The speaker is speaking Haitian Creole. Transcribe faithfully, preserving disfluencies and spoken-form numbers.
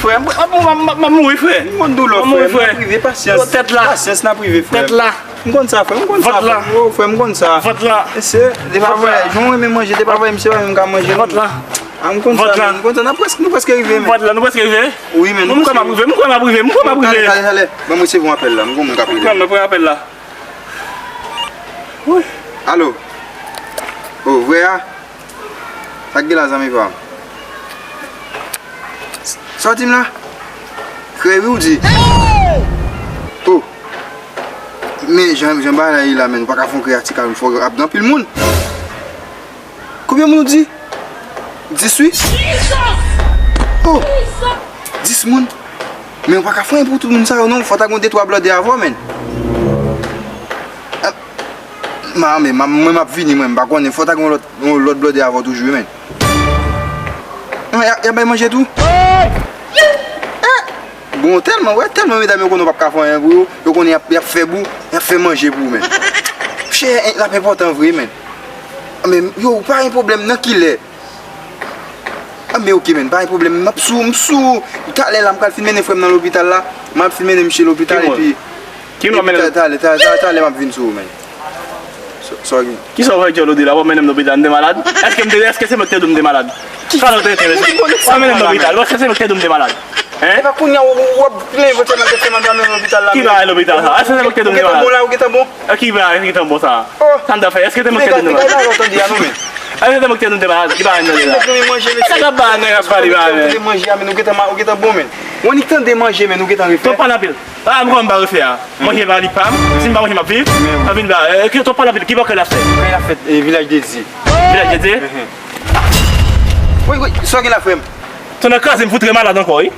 Frè, m ap mouri, frè. M konn doulè, frè. M ap mouri, frè. Nan prive, pasyans. Tèt la. Pasyans, nan prive, frè. Tèt la. M konn sa, frè. M konn sa, frè. Vant la. Oh, frè, m konn sa. Vant la. Mesye, depi apre, jan w renmen manje, depi apre, misye pa menm ka manje. Vant la. Ah, m konn sa, men. M konn sa. N ap prèske, nou prèske rive, men. Vant la, nou prèske rive? Wi, men. Mwen kwè m ap rive, mwen kwè m ap rive, mwen kwè m ap rive. Talè, talè. Ban m resevwa apèl la. M gon moun k ap rele. Mwen pran apèl la. Alo. Oh, vrè a? Sa k gen la, zanmi pa m? Sa w di m la? Krè wi w di? Oh! Men jan, jan bagay la ye la, men, ou pa ka fè yon krè a ti kalòm, fò ap gen anpil moun. Konbyen moun ou di? Dis wi? Oh! Dis moun? Men ou pa ka fè anyen pou tout moun sa yo non, fò ta gen de twa blòdè avè w, men. Ah, ma, men, ma, mwen m ap vini, mwen, m pa konnen, fò ta gen yon lòt, yon lòt blòdè avè w toujou, men. Men, y a, y a bay manje tou? Bon, tèlman, wè, tèlman medam yo konnen w p ap ka fè anyen pou yo, yo konnen y ap, y ap fè bou, y ap fè manje pou ou, men. Chè, l ap enpòtan vre, men. Men, yo, pa gen pwoblèm nan kilè? Ah, men oke, men, pa gen pwoblèm. M ap sou, m sou. Talè la, m pral fin mennen frè m nan lopital la. M ap fin mennen misye lopital, epi. Ki moun w ap mennen? Talè, talè, talè, talè, m ap vin sou ou, men. Sa w gen? Kisa w fè djòl ou di la? W ap mennen m lopital, m te malad? Èske m te, èske se mwen ki te di w m te malad? Sa w te, w ap mennen m lopital, èske se mwen ki te di w m te malad? Hein? Epa kounye a, w, w, w ap plenn evantyèlman ke se mwen ki ap mennen w lopital la, men. Ki bagay lopital sa? Èske se mwen ki te di w m te malad? Ou gentan bon la, ou gentan bon? Ki bagay ki gentan bon sa? Oh! Sa m ta fè? Èske te mwen ki te di w m te malad? Gade, gade, tande a non, men. Èske te mwen ki te di w m te malad? Ki bagay m tande la? Nèg renmen manje, mesye. Nèg ap ba, nèg ap pale, ba, men. Ou gentan manje a, men, ou gentan ma-, ou gentan bon, men. Ou annik tande manje, men, ou gentan refè. Tan pa n anpil. Ah, m konn m pa refè a. Manje pa li pa m. Si m pa manje, m ap viv. M ap vin ba, eh, ki, tan pa n anpil. Ki bò kay la fèt? Kay la fèt, eh, Vilaj de Dye. Vilaj de Dye? Wi, wi, sa w gen la, frè m? Tonnè kraze m, fout re malad ankò, wi.